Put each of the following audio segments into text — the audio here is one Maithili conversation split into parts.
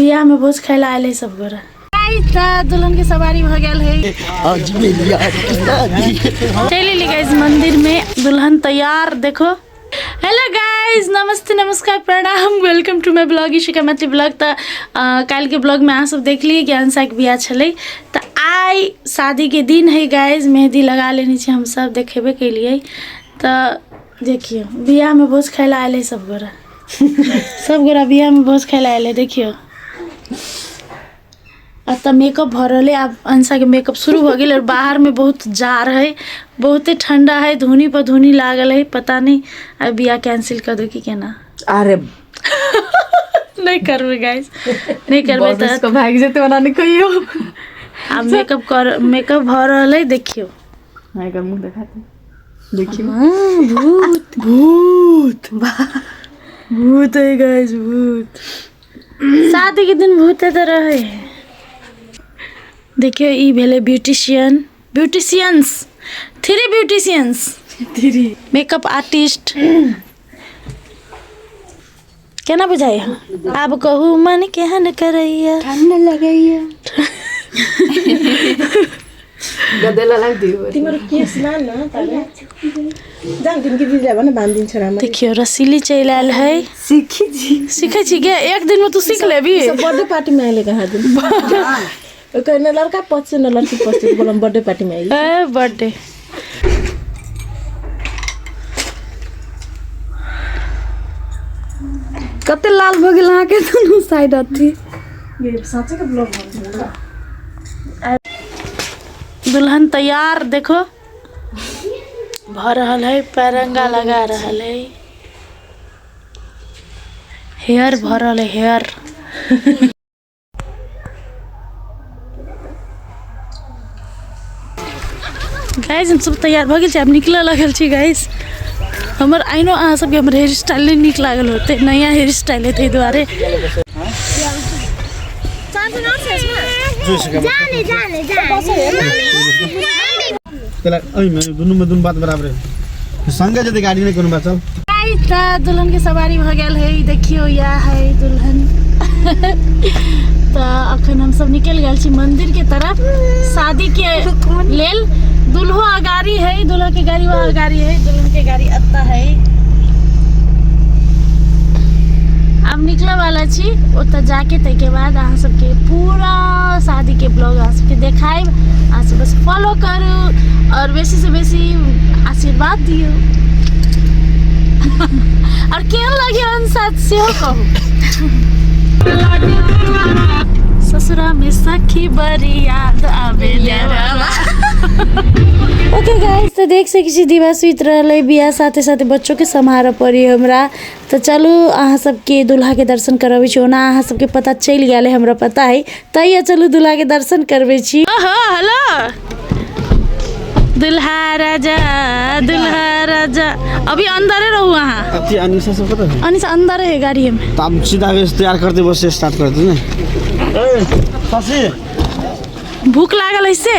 बियाह में भोज खाय ला आयल है सब गोरा। तऽ दुल्हन के सवारी भऽ गेल है। आज मेरी यार की शादी। चलि एली गाइस मंदिर में, दुल्हन तैयार देखो। हेलो गाइस, नमस्ते, नमस्कार, प्रणाम, welcome to my blog Ishika Maithili blog. तऽ काल्हि के ब्लॉग में अहाँ सब देखलियै कि अंशा के बियाह छलै, तऽ आइ शादी के दिन है गाइस। मेहंदी लगा लेने छी हम सब, देखेबे केलियै। तऽ देखियौ बियाह में भोज खाय ला आयल है सब गोरा, सब गोरा बियाह में भोज खाय ला आयल है। देखियौ एतऽ मेकअप भऽ रहल है, आब अंशा के मेकअप शुरू भऽ गेल। और बाहर में बहुत जाड़ है, बहुते ठंडा है, धुनी पर धुनी लागल है। पता नहीं आब बियाह कैंसिल कर दो कि केना। अरे नहीं करबै गाइस, नहीं करबै। बॉस तऽ को भागि जेतै, ओना नहि कहियौ। आब मेकअप कर, मेकअप भऽ रहल है, देखियौ। हाँ, एकर मुँह देखा दे, देखियौ। हाँ, भूत भूत भूत है गाइस, भूत। शादी के दिन भूते तऽ रहे है। देखियौ ई भेलै beautician, beauticians, 3 beauticians, 3 makeup artist. केना बुझाइ है आब कहू मन केहन करैया? ठंड लगैया। गदेला लाग दियो। तिम्रो केस लान न तर जान तिमी दिदीलाई भन बाँधिदिन्छ राम्ररी। देखियौ रसीली चलि आयल है। सीखी जी। सीखै छी गे? एक दिन में तू सीख लेबी? सब बर्थडे पार्टी में आइले कहाँ दिन ओकर न लड़का पचे न लड़की पचे, बोलम बर्थडे पार्टी में आइले। ए बर्थडे कते लाल भऽ गेल अहाँके दुनू साइड अथी। दुल्हन तैयार देखो भऽ रहल है, पैरंगा लगा रहल है, हेयर भऽ रहल है, हेयर। गाइस हम सब तैयार भऽ गेल छी, आब निकलऽ लगल छी। गाइस हमर आइनो अहाँ सबके हमर हेयर स्टाइल नहि नीक लागल होतै, नया हेयर स्टाइल है ताहि दुआरे। त्यसलाई एहिमे दुनूमे दुनू बात बराबर है, संगे जेतै गाड़ी नहि कोनो बात, चल। गाइस तऽ दुल्हन के सवारी भऽ गेल है, देखियौ इएह है दुल्हन। तऽ अखन हम सब निकलि गेल छी मंदिर के तरफ शादी के लेल। दुल्हो अगाड़ी है, दुल्हा के गाड़ी वहाँ अगाड़ी है, दुल्हन के गाड़ी अत्ता है। आब निकले वाला छी, ओतऽ जाके ताहिके बाद अहाँ सबके पूरा शादी के ब्लॉग अहाँ सबके देखायब। अहाँ सब बस फॉलो करू और बेसी से बेसी आशीर्वाद दियौ। और केहन लगे अंशा सेहो कहू। ससुरा में सखी बड़ी याद आवे। ओके गाइस, तऽ देख सकै छी दीवा सुति रहलै। बियाह साथे साथे बच्चोके सम्हारऽ पड़ी हमरा। तऽ चलू अहाँ सबके दुल्हाके दर्शन करबै छी। ओना अहाँ सबके पता चलि गेल है, हमरा पता है, तैयो चलू दुल्हाके दर्शन करबै छी। ओहो हेलो दुल्हा राजा, दुल्हा राजा अभी अंदरे रहू अहाँ। अथी अनिशा सब कतऽ है? अनिशा अंदर है गाड़ी में। तऽ आब सीधा तैयार करते, बस स्टार्ट करते ने। ए शशि, भूख लागल है से?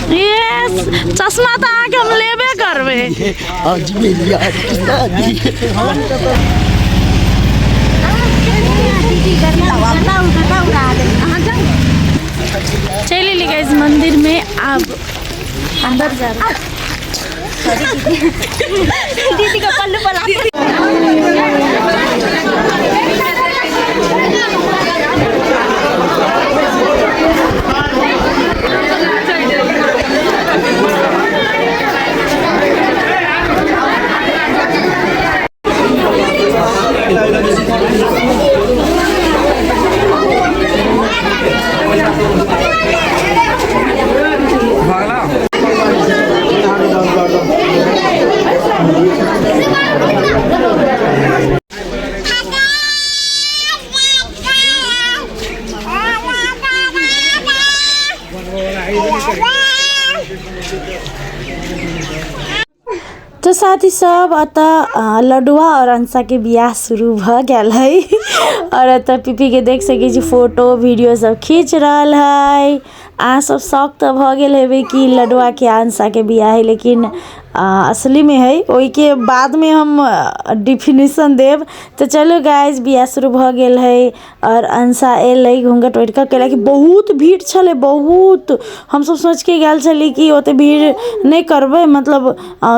ये चश्मा तऽ अहाँके हम लेबे करबै। आज मेरी यार की शादी। चलि एली गाइस मंदिर में, आब अंदर जा रहे। दीदी का पल्लू बना। तो साथी सब अतः लडुआ और अंशा के बियाह शुरू भऽ गेल है। और एतऽ पीपी के देख सकै छी फोटो वीडियो सब खींच रहल है। अहाँ सब शौक तऽ भऽ गेल हेबै कि लडुआ के अंशा के बियाह है, लेकिन असलीमे हइ। ओहिके बादमे हम डिफिनेशन देब। तऽ चलू गाइज, बियाह शुरू भऽ गेल हइ आओर अंशा एलै घूँघट ओढ़ि कऽ, कैलाकि बहुत भीड़ छलै बहुत। हमसब सोचिके गेल छली कि ओते भीड़ नहि करबै, मतलब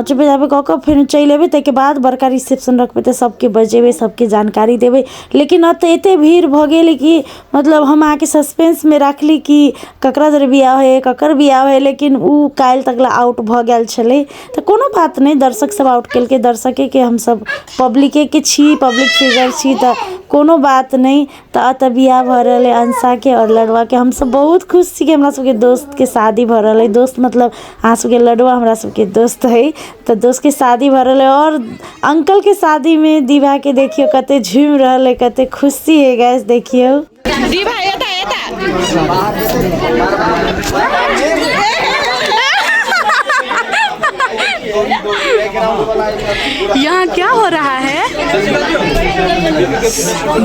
चुपे चापे कऽ कऽ फेर चलि अयबै, ताहिके बाद बड़का रिसेप्शन रखबै तऽ सबके बजेबै, सबके जानकारी देबै। लेकिन एतऽ एते भीड़ भऽ गेल कि मतलब हम अहाँके सस्पेंसमे राखली कि ककरा जरे बियाह होइ हइ, ककर बियाह होइ हइ, लेकिन ओ काल्हि तक लए आउट भऽ गेल छलै। तऽ कोनो बात नहि, दर्शक सब आउट केलकै, दर्शकेके हमसब पब्लिकेके छी, पब्लिक फिगर छी, तऽ कोनो बात नहि। तऽ एतऽ बियाह भऽ रहल अइ अंशाके आओर लडुआके। हमसब बहुत खुश छी कि हमरा सबके दोस्तके शादी भऽ रहल अइ। दोस्त मतलब अहाँ सबके लडुआ हमरा सबके दोस्त हइ, तऽ दोस्तके शादी भऽ रहल अइ। आओर अंकलके शादीमे दीवाके देखियौ कते झूमि रहल अइ, कते खुशी हइ गाइस, देखियौ। दीवा एता एता। यहाँ क्या हो रहा है?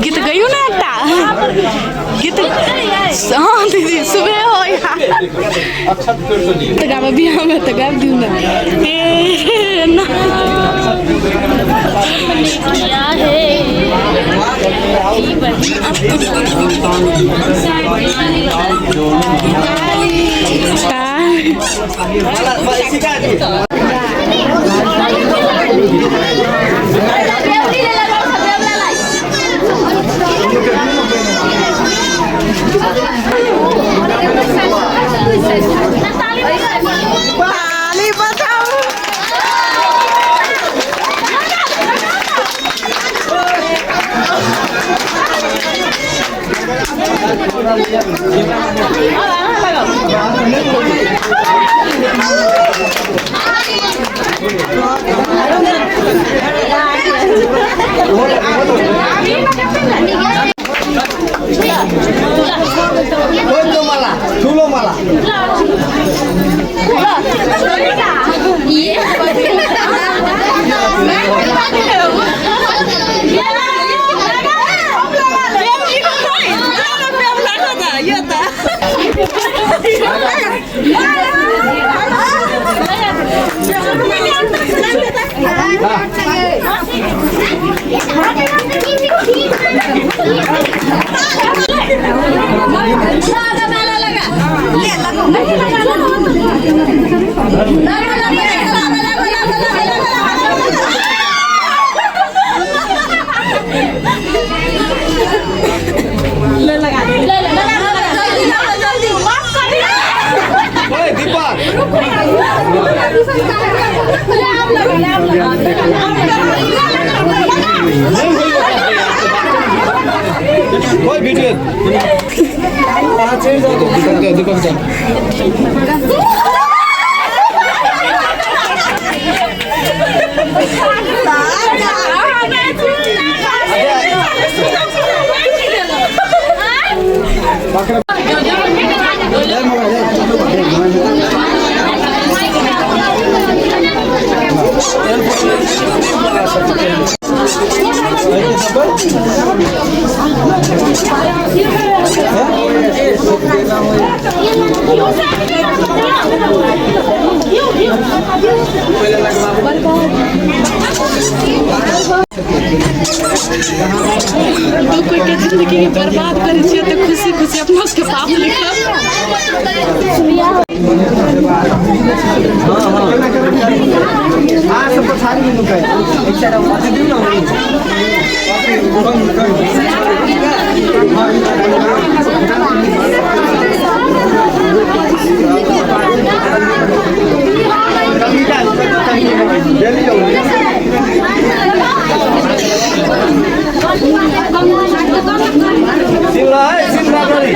गीत गयू ना एकटा गीत। हाँ दीदी, सुबह हो यहाँ तऽ गाबऽ, बियाहमे तऽ गाबि दियौ ने। ए ना ताली बजाओ। ठुलो माला। ओए दीपक, ओए वीडियो दीपक, दीपक जा। दू कोई के जिंदगी के बर्बाद करै छियै तऽ खुशी खुशी अपना सबके पाप लिखब। शिवरा है, शिवरा गरी।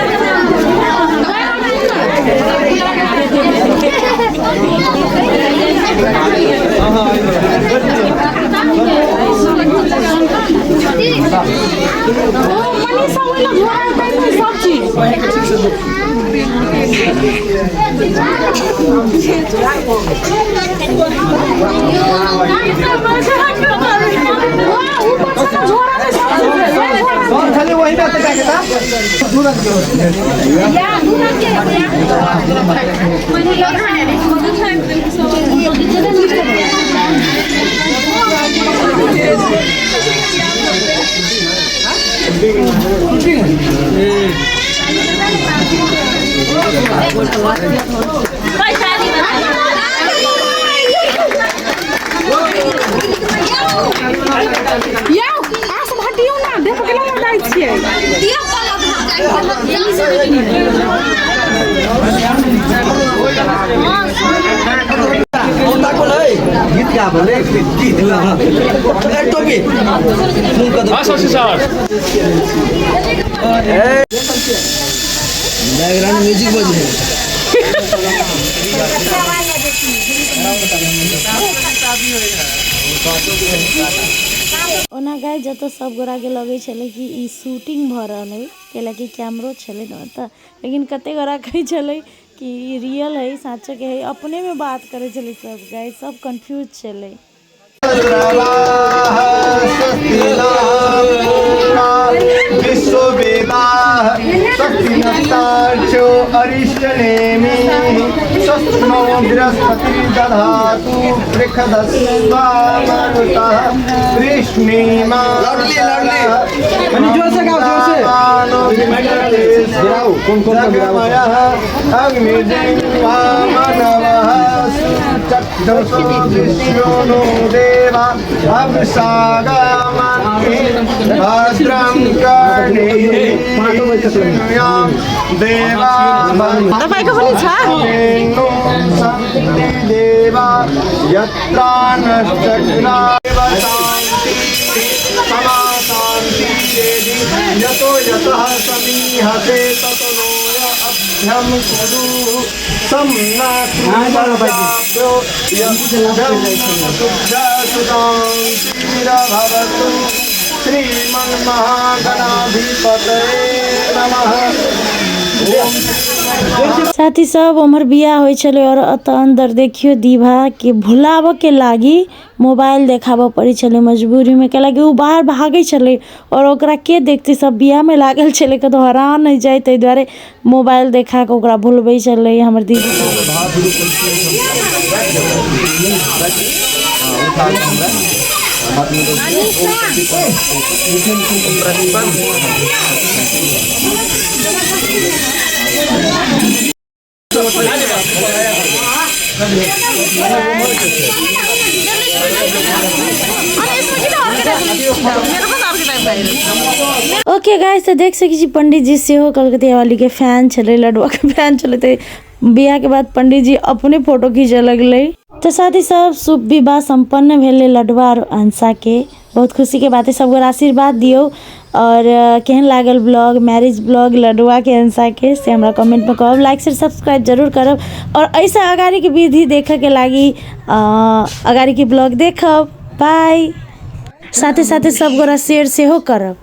खाली वही बात जाके था। ओना गाय जतऽ सब गोराके लगै छलै कि ई शूटिंग भऽ रहल है, कैलाकि कैमरो छलै ने ओतऽ, लेकिन कते गोरा कहै छलै कि ई रियल है, साँचोके है, अपनेमे बात करै छलै सब गाय, सब कन्फ्यूज छलै। विश्ववेदाः अरिष्टनेमि स्वस्ति नो बृहस्पतिर्दधातु बृहदस्वामरुतः कृष्णीमा जगमयः अग्निजिह्वामनवः सुचक्षुषो विश्वो नो देवा अभिषागमन्ति भद्रं कर्णे शृणुयाम देवा तपाईँको पनि छ? सन्ति देवा यत्र नश्चक्राव शान्ति क्षमा शान्ति देवी यतो यतः समीहते ततो नो अभ्यं कुरु सम्नाभ्यो सुतान्तिरभवतु श्रीमन्महागणाधिपतये नमः। साथी सब उम्हर बियाह होइ छलै और अतऽ अंदर देखियो दीभा के भुलाबऽ के लागी मोबाइल देखाबऽ पड़ै छलै मजबूरीमे, कैलाकि ओ बाहर भागै छलै और ओकरा के देखतै, सब बियाहमे लागल छलै, कतौ हरा नहि जाय, ताहि दुआरे मोबाइल देखा कऽ ओकरा भुलबै छलै हमर दीदी। ओके गाइस, तऽ देख सकै छी पंडित जी सेहो कलकतिया वाली के फैन छलै, लडुआ के फैन छलै, तऽ बियाह के बाद पंडित जी अपने फोटो खींचऽ लगलै। तऽ साथ ही सब शुभ विवाह सम्पन्न भेलै लडुआ और अंशा के, बहुत खुशी के बात है। सब गोरा आशीर्वाद दियौ और केहन लागल ब्लॉग, मैरिज ब्लॉग लडुआ के अंशा के, से हमरा कमेंट में कहब, लाइक शेयर सब्सक्राइब जरूर करब और ऐसा अगाड़ी के विधि देखे के लागी अगाड़ी के ब्लॉग देखब। बाय। साथे साथे सब गोरा शेयर सेहो करब।